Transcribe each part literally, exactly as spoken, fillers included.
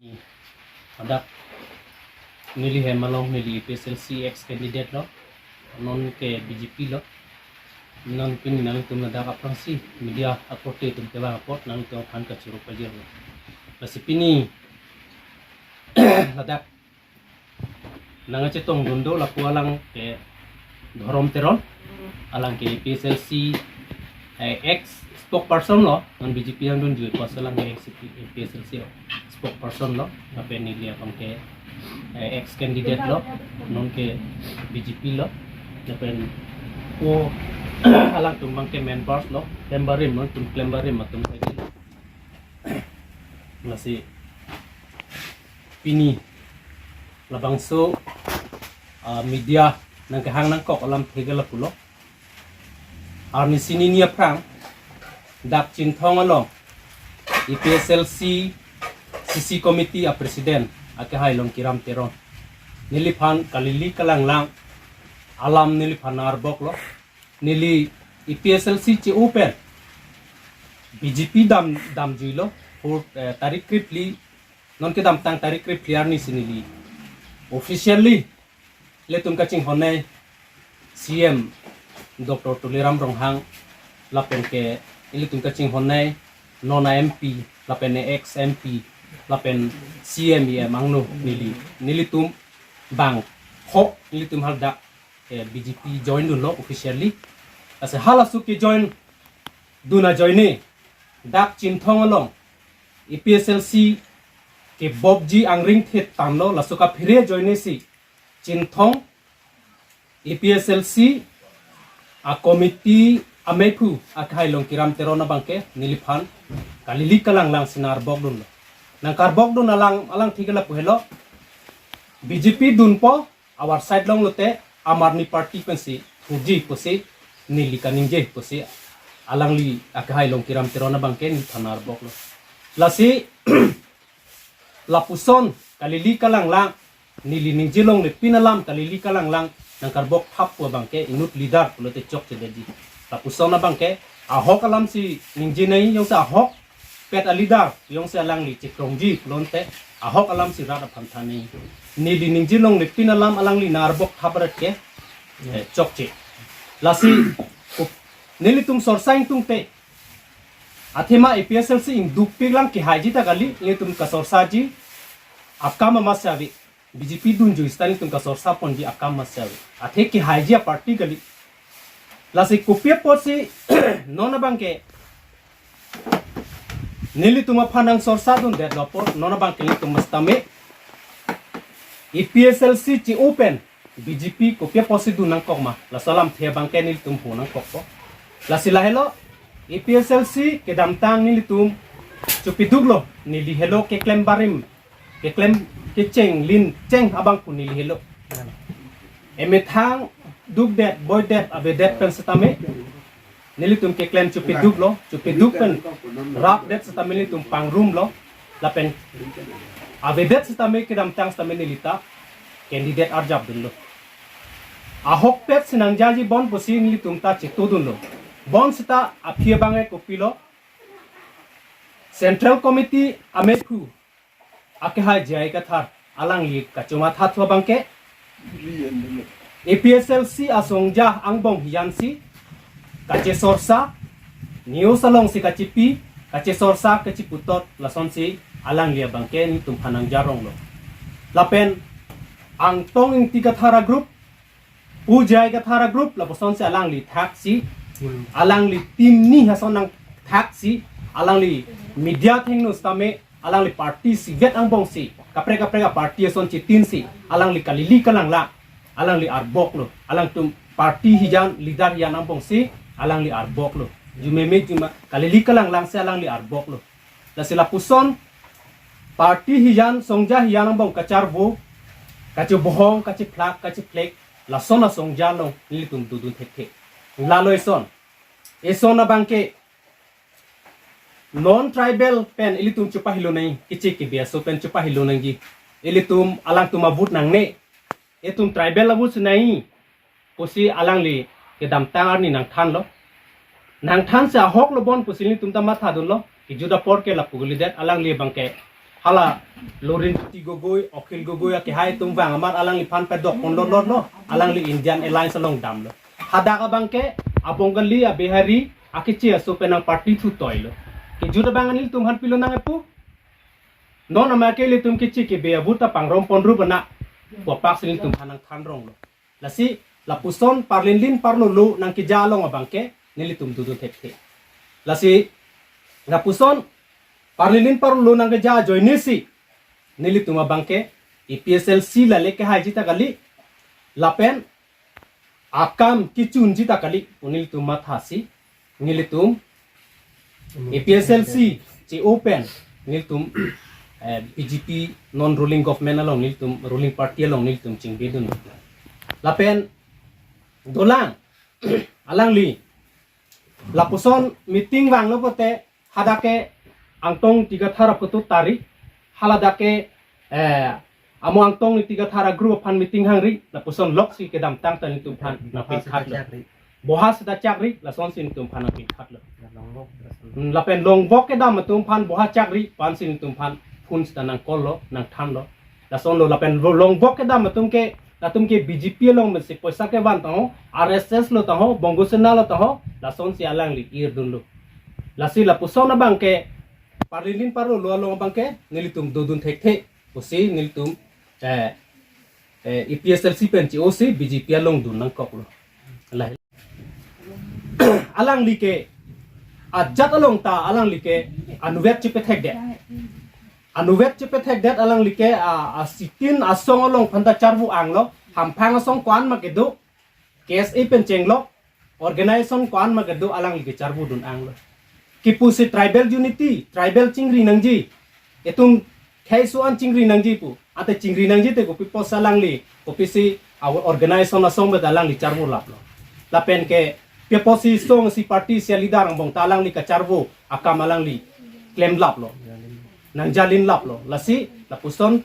Hadak neli hem along neli A P H L C ex candidate lo, non ke B J P lo. Non pini nangtum ladak aphrangsi media akorte atum kevang apot nangtum aphan kachoro pajirlo. Lasi pini ladak nangkachetongdun do lapu alang ke Dhorom Teron, alang ke A P H L C, eh, ex spokesperson lo, non B J P nangdunjui apotsi alang ke ex A P H L C lo, spokesperson lo, lapen neli abang ke, eh, ex candidate lo, non ke B J P lo, lapen ko alangtum abang ke members lo, klembarim, nangtum klembarim atum lagi. Lasi pini labangso, ah, media nangkehang nangkok alamthe ke lapulo. Arni sinini aphrang dak Chinthong along A P H L C C C committee a president akehai Longkiram Teron neliphan kalili kalanglang alam neliphan nang-arboklo. Neli A P H L C che-o pen B J P dam damjuilo, four, eh, tarik krepli, non kedamtang tarik krepli arnisi neli officially ilitum kachinghonnei C M Doctor Tuliram Ronghang lapen ke ilitum kachinghonnei non a M P lapen ex M P lapen C M E M angno neli, nelitum bang ho nelitum hadak, eh, B J P join dunlo officially. Lasi halaso kejoin dun ajoine dak Chinthong along A P H L C kebobji angring thet tanglo, laso kaphere ajoine si Chinthong A P H L C a committee amephu akehai Longkiram Teron abang ke neliphan kalili kalanglang si nang-arbok dunlo. Nang-arbok dun alang, alangthe ke lapu helo, B J P dunpo, our side along lote Aam Aadmi Party pensi thurji pusi neli kaningje pusi alangli akehai Longkiram Teron abang ke neliphan nang-arboklo. Lasi lapuson kalili kalanglang, neli ningje longle pin alam kalili kalanglang nang-arbok thap pu abang ke inut leader pulote chokchedetji. Lapuson abang ke ahok alam si ningjenei, jongsi ahokpet a leader jongsi alangli chekrongji pulote ahok alam si rat aphan thannei. Neli ningje longle pin alam alangli nang-arbok thap rat ke, eh, chokche. Lasi kup-, nelitum sorsa ingtungte athema A P H L C ingdukpik lang kehaiji ta kali, nelitum kasorsaji akam amatsi ave. B J P dunjui seta nelitum kasorsa ponji akam amatsi ave. Athe kehaiji a party kali. Lasi kopi apotsi non abang ke nelitum aphan nang sorsa dundetlo apot, non abang ke nelitum mestame A P H L C che-o pen B J P kopi apotsi dun nangkok ma, laso alamthe abang ke nelitum hu nangkokpo. Lasi lahelo, A P H L C kedamtang nelitum chopiduklo, neli helo keklem barim, keklem kecheng lin cheng abang pu neli helo. Emethang dukdet, boidet, avedet pen setame nelitum keklem chopiduklo, chopiduk pen rapdet setame nelitum pangrumlo, lapen avedet setame kedamtang setame nelita candidate arjap dunlo. Ahokpet si nangjaji bon pusi nelitum ta chetudunlo. Bonseta aphi abang ke kopilo, Central Committee amephu akehai J I Kathar alangli kachomathathu abang ke A P H L C asongja angbong hijan si kachesorsa, news alongsi kachipi, kachesorsa kachiputot, lasonsi alangli abang ke nelitum aphan nangjaronglo. Lapen Angtong Ingti Kathar a group, Pu J I Kathar a group, lapusonsi alangli thaksi, alangli team ni hason nangthaksi, alangli media athengno setame, alangli party isivet angbongsi, kaprek kaprek a party ason chitinsi, alangli kalili kalanglang, alangli arboklo, alangtum party hijan, leader hijan angbongsi, alangli arboklo. Jumeme juma, kalili kalanglangsi alangli arboklo. Lasi lapuson, party hijan, songja hijan angbong kacharvo, kachibohong, kachiphlak, kachiphlek, lason asongja along nelitum dodun thekthe. Lalo eson. Eson abang ke non-tribal pen ilitum chepahilonang, kiche kibiaso pen chepahilonangji. Ilitum alangtum a-vote nangne. Itum tribal a-vote si nangji pusi alangli kedamtang arni nangthanlo. Nangthansi ahoklo bon pusi nelitum ta mathadunlo. Kejut apor ke lapu kalidet, alangli abang ke Hala Lurinjyoti Gogoi, Akhil Gogoi akehai atum vang amat alangliphan padok ponlot lotlo, alangli Indian Alliance along damlo. Hadak abangke a-Bengali, a-Bihari, akeche aso pen nang party thu toilo. Kejut abang nelitum aphan pilonang epu. Non amat ke ilitum keche kebe a-vote ta pangrom ponrup ana. Pu apak si nelitum aphan nangthanronglo. Lasi lapuson parlinlin parlolo nangkeja along abangke nelitum dodun thekthe. Lasi lapuson parlinlin parlolo nangkeja ajoinesi nelitum abangke A P H L C lale kehaiji ta kali, lapen akam kechunji ta kali pu nelitum mathasi, nelitum A P H L C che-o pen nelitum, eh, B J P non ruling government along nelitum, ruling party along nelitum chingbedun. Lapen dolang alangli lapuson meeting vanglo pote hadak ke Angtong Tiga Thar aphuthak tari, haladak ke, eh, amo Angtong Tiga Thar a-group aphan meeting hangri, lapuson loksi kedamtang ta nelitum aphan nangpinkhaklo. Boha seta chakri, lasonsi nelitum aphan nangpinkhaklo. Hmm, lapen longvok kedam atum aphan boha chakri pu ansi nelitum aphan phone seta nang-call lo, nangthanlo. Lasonlo lapen lo-, longvok kedam atum ke, latum ke B J P along mesi poisa kevan tangho, R S S lo tangho, Bongo Sena lo tangho, lasonsi alangli irdunlo. Lasi lapuson abangke parlinlin parlolo along abangke nelitum dodun thekthe pusi nelitum, eh, eh, A P H L C pen che-osi B J P along dun nangkoklo. Lahai. Alangli ke ajat along ta alangli ke anuvet chepethekdet. Anuvet chepethekdet alangli ke a, a sitin asong along aphan ta charvo anglo, hamphang asong ko-an ma kedo, K S A pen chenglok, organization ko-an ma kedo alangli ke charvo dun anglo. Kipusi tribal unity, tribal chingri nangji, itum khei so-an chingri nangji pu. Ante chingri nangji te kopi apotsi alangli, kopisi a-organization asong beta alangli charvo laplo. Lapen ke pi apotsi song si party si a-leader angbong ta alangli kacharvo akam alangli klem laplo. Nangjalin laplo. Lasi lapuson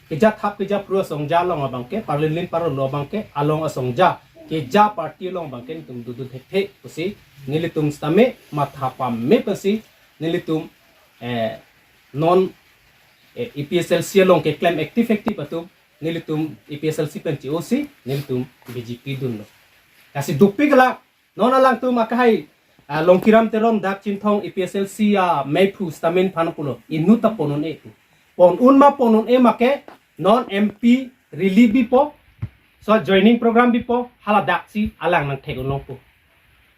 keja thap keja phru asong ja along abangke, parlinlin parlolo abangke, along asong ja, keja party along abangke nelitum dodun thekthe pusi nelitum sitame matha pame pusi nelitum, eh, non, eh, A P H L C along keklem active active atum nelitum A P H L C pen che-osi nelitum B J P dunlo. Lasi dopik la non alangtum akehai, ah, Longkiram Teron dak Chinthong A P H L C ameiphu sitame nephan pulo, inut ta pon un-e pu. Pon un ma pon un-e ma ke non M P rally bipo, so joining program bipo, haladak si alang nangthek un longpo.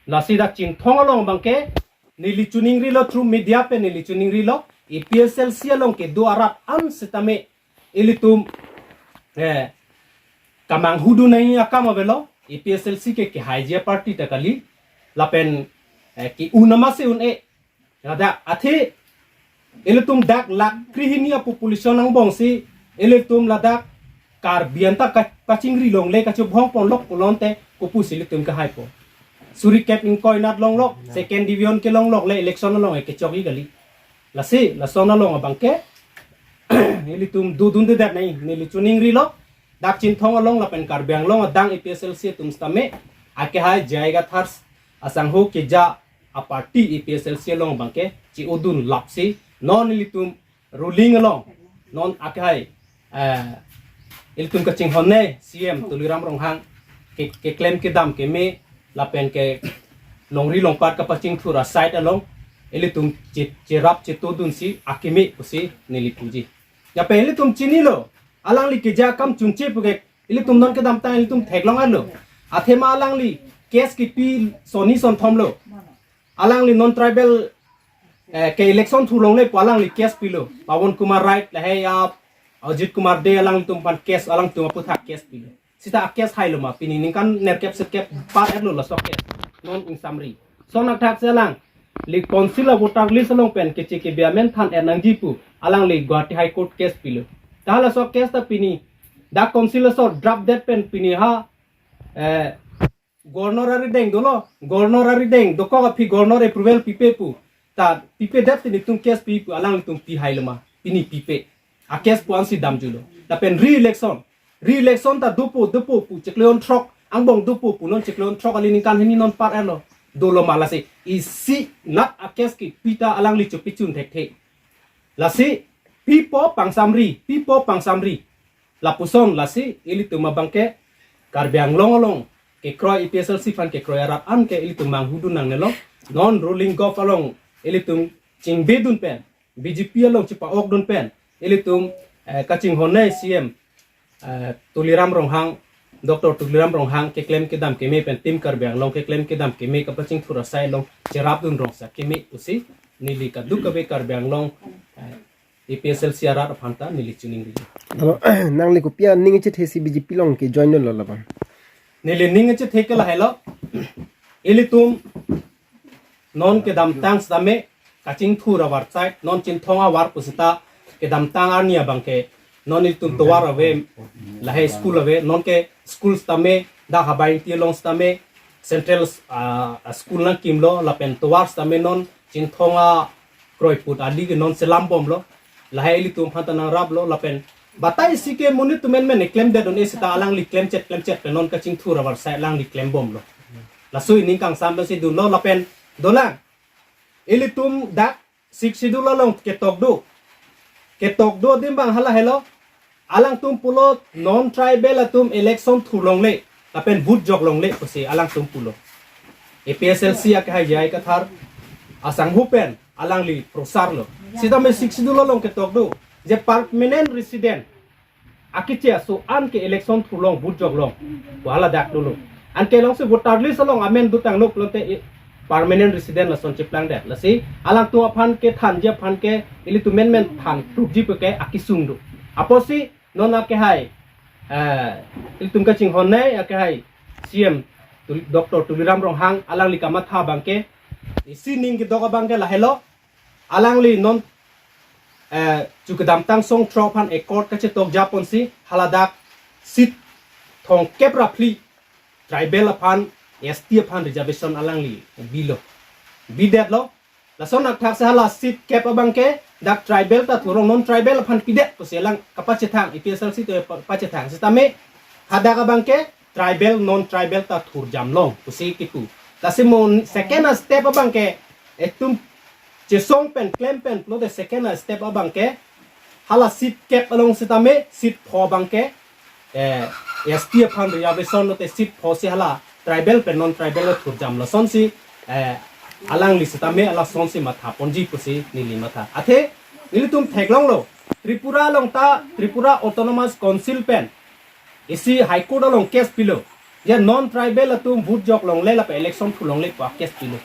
Lasi dak Chinthong along abangke neli chiningrilo, through media pen neli chiningrilo, A P H L C along kedo arat an sitame ilitum, eh, kamanghu dun nangji akam avelo, A P H L C ke kehaiji aparty ta kali, lapen, eh, ke-un amatsi un-e. Ladak athe ilitum dak lakh krehini a-population angbongsi ilitum ladak Karbi anta ka-, kachingri longle, kachobhong ponlok pulote kopusi ilitum kehaipo. Suri kep ingkoi anat longlok, second division kelonglok le election along kechokji kali. Lasi lason along abangke ilitum dodundedet nangji, neli chiningrilo, dak Chinthong along lapen Karbi Anglong adang A P H L C atum sitame akehai J I Kathar asangho keja aparty A P H L C along abangke che-odun lapsi non ilitum ruling along non akehai, eh, ilitum kachinghon-ne C M Tuliram Ronghang ke, keklem kedam keme lapen ke longri longpat kapachingthur a-side along ilitum che-, cherap chetodunsi akeme pusi neli puji. Yapen ilitum chinilo, alangli keja akam chunche puke ilitum non kedamtang ilitum theklong arlo. Athema alangli case kipi sonni sonthomlo. Alangli non tribal, eh, ke election thulongle pu alangli case pilo. Pawan Kumar Rait lahei a Ajit Kumar Dey alanglitum aphan case, alangtum aphuthak case pilo. Seta a-case hailo ma, pini ningkan nerkep sirkep par-etlo laso case. Non ingsamri. Lason athak si alangli council a-voter list along pen keche kebe amen than-et nangji pu alangli Guwahati High Court case pilo. Ta laso case ta pini dak council aso draft det pen pini ha, eh, Governor arideng dolo, Governor arideng dokok aphi Governor approval pipe pu. Ta pipedet te nelitum case pi pu alanglitum pi hailo ma, pini pipe. A-case pu ansi damjulo. Lapen re-election. Re-election ta dopo, dopo pu chiklo throk, angbong dopo pu non chiklo throk kali ningkan hini non par-etlo. Dolo ma lasi isi nat a-case kipi ta alangli chopichun thekthe. Lasi Pipo pangsamri, pipo pangsamri. Lapuson lasi ilitum abangke Karbi Anglong along kekroi, A P H L C aphan kekroi arat anke ilitum manghudun nangnelo. Non ruling govt along ilitum chingbedun pen, B J P along chipa-okdun pen, ilitum, eh, kachinghon C M, eh, Tuliram Ronghang, Doctor Tuliram Ronghang keklem kedam keme pen Team Karbi Anglong keklem kedam keme kapachingthur asai along cherapdun rongsa keme pusi neli kadokave Karbi Anglong, eh, A P H L C arat aphan ta neli chiningri. Alo, nangli kopi aning chethe si B J P along ke join lo labang? Neli ning chethe ke lahelo. Ilitum non kedamtang sitame kachingthur avarsai, non Chinthong avar pusita kedamtang arni abangke non ilitum tovar ave, lahai school ave, non ke school sitame dak Habai Ingti along sitame central, ah, school nangkimlo, lapen tovar sitame non Chinthong akroiput adi ke non selambomlo. Lahai ilitum aphan ta nangraplo, lapen batai si ke monit atum menmen klemdedun-e sita alangli klemchet klemchet pen non kachingthur avarsai alangli klembomlo. Laso ining kangsam si dunlo, lapen dolang. Ilitum dak Sixth Schedule along ketok do. Ketok do adim abang hala helo. Alangtum pulo non-tribal atum election thurlongle, lapen vote joklongle pusi alangtum pulo. A P H L C akehai J I Kathar asangho pen alangli prosarlo. Sitame Sixth Schedule along ketok do je permanent resident akeche aso anke election thurlong, vote joklong pu haladak dolo. Anke alongsi voter list along amen dotanglo pulote, eh, permanent resident lason cheplangdet. Lasi alangtum aphan kethanji aphan ke ilitum menmen than proof ji puke akesung do. Apotsi non akehai, eh, ilitum kachinghon akehai C M Tul-, Doctor Tuliram Ronghang alangli kamatha abangke, isi ning kedok abangke lahelo. Alangli non, eh, chu kedamtang song throk aphan accord kachetok japonsi haladak seat thomkep ra phli tribal aphan, S T aphan reservation alangli bilo. Bidetlo. Lason athak si hala seat kep abangke dak tribal ta thurlong, non-tribal aphan pidet pusi alang kapachethang, A P H L C atum pa-, pachethang. Sitame hadak abangke tribal non-tribal ta thurjamlong pusi kipu. Lasi mo second a-step abangke itum chesong pen klem pen pulote second a-step abangke hala seat kep along sitame seat pho abangke, eh, S T aphan reservation lote seat pho si hala tribal pen non-tribal lo thurjam lasonsi, eh, alangli sitame lasonsi mathaponji pusi neli matha. Athe nelitum theklonglo, Tripura along ta Tripura Autonomous Council pen isi High Court along case pilo. Ya non-tribal atum vote joklongle lapen election thurlongle pu case pilo.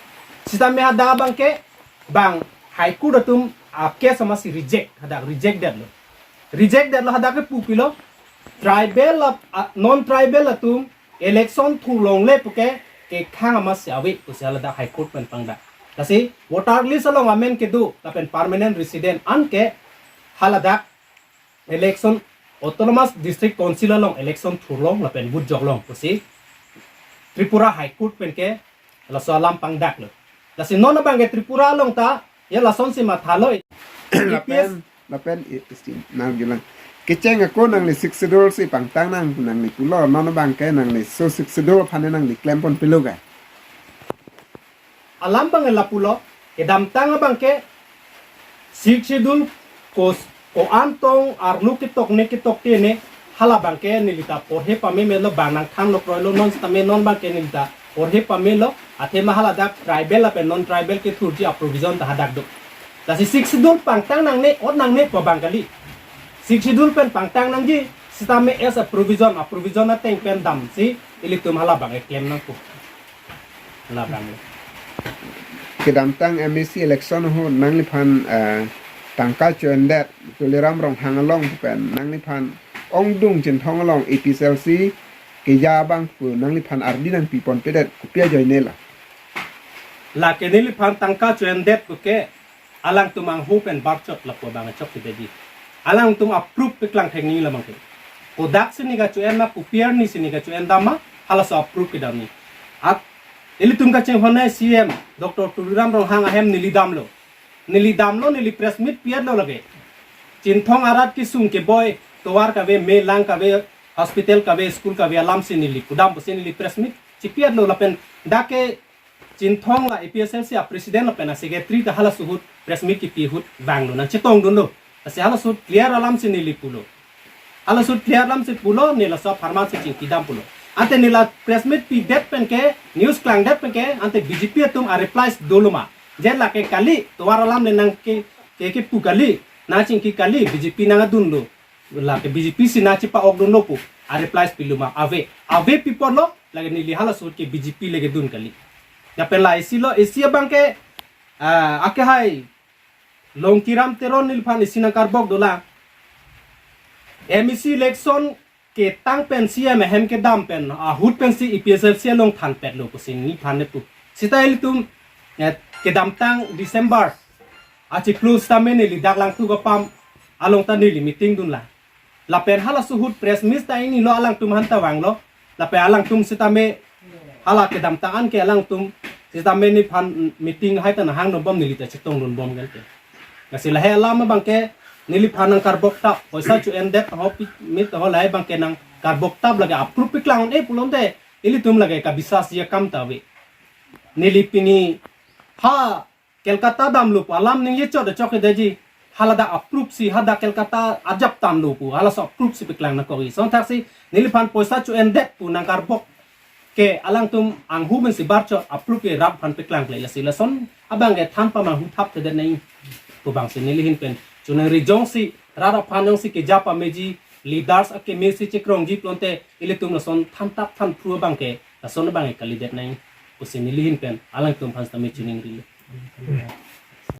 Sitame hadak abangke bang High Court atum a-case amatsi reject, hadak reject detlo. Reject detlo, hadak ke pu pilo. Tribal ap-, a, non-tribal atum election thurlongle puke kekhang amatsi ave pusi haladak High Court pen pangdak. Lasi voter list along amen kedo lapen permanent resident anke haladak election Autonomous District Council along election thurlong lapen vote joklong pusi Tripura High Court penke laso alam pangdaklo. Lasi non abangke Tripura along ta ya lasonsi mathalo. Lapen, lapen i-, isti nang bilang. Kecheng ako nangli Sixth Schedule si pangtang nang, nangli pulo, non abangke nangli so Sixth Schedule aphan nangli klempon pilo ke? Alam abang lapulo, kedamtang abangke Sixth Schedule ko-, ko-an tong arlo ketok ne ketok te ne, hala abangke neli ta porhe pame melo, bang nangthanlo kroilo, non sitame non abangke neli ta porhe pamelo, athema haladak tribal lapen non-tribal kethurji a-provision ta hadak do. Lasi Sixth Schedule pangtang nangne, ot nangne pu abang kali. Sixth Schedule pen pangtang nangji, sitame as a provision, a-provision ateng pen damsi ilitum hala abang keklem nangpo. Hala abang. Kedamtang M A C election ahut nangliphan, eh, tangka cho-endet, Tuliram Ronghang along pen nangliphan ongdung Chinthong along A P H L C keja abang pu nangliphan ardi nangpiponpedet, kopi ajoine la? Lake neliphan tangka cho-endet puke alangtum angho pen barchot lapu abang chokchedeji. Alangtum a-proof paklang thekji la abangke. Kodak si ne kacho-en ma, kopi arni si ne kacho-en dam ma, halaso a-proof kedam ni. At ilitum kachinghon C M Doctor Tuliram Ronghang ahem neli damlo. Neli damlo, neli press meet pi-etlo lake. Chinthong arat kesung keboi, tovar kave, me lang kave, hospital kave, school kave alamsi neli pudam pusi neli press meet chipi-etlo lapen dak ke Chinthong la A P H L C a-president lapen a-secretary ta halaso ahut press meet kipi ahut vanglo, nangchetongdunlo. Lasi halaso clear alam si neli pulo. Halaso clear alam si pulo, neli laso apharman si chingkidam pulo. Ante neli la press meet pidet penke, news klangdet penke, ante B J P atum a replies dolo ma. Je lake kali, tovar alam le nang ke, ke, kepu kali, nang chingki kali, B J P nangdunlo. Lake B J P si nang chipa-okdunlo pu, a replies pilo ma. Ave, ave pi apotlo, lake neli halaso ahut ke B J P le kedun kali. Lapen la isi lo, isi abangke, ah, akehai Longkiram Teron neliphan isi nangkarbok dolang. M A C election ketang pen C M ahem kedam pen ahut pensi A P H L C along thanpetlo pusi neliphan nepu. Seta ilitum, eh, kedamtang December achiklo sitame neli dak Langtuk apam along ta neli meeting dunlang. Lapen halaso ahut press meet ta ingnilo, alangtum aphan ta vanglo. Lapen alangtum sitame hala kedamtang an ke alangtum sitame neliphan meeting hai ta nang hangno bom, neli ta chetongdun bom kan ke. Lasi lahei alam abangke neliphan nangkarbok tap, poisa cho-endet ho pi-, mit ho lahei abangke nangkarbok tap, lake approve piklang un-e pulote ilitum lake kabisas ya kam ta ave. Neli pini ha Kolkata damlo pu alam ningje chot chot ke daji, haladak approve si, hadak Kolkata ajap tanlo pu, halaso approve si piklang nangkok-i. Lason thaksi neliphan poisa cho-endet pu nangkarbok ke alangtum anghu mensi barchot approve ke rat aphan piklangkle. Lasi lason abangke than pamanghu thapthedet nangji pu abangsi neli ahin pen choningri, jongsi rat aphan jongsi keja pameji, leaders akeme si chekrongji pulote ilitum lason thantap thanphru abangke lason abangke kalidet nangji pusi neli ahin pen alangtum aphan sitame choningri.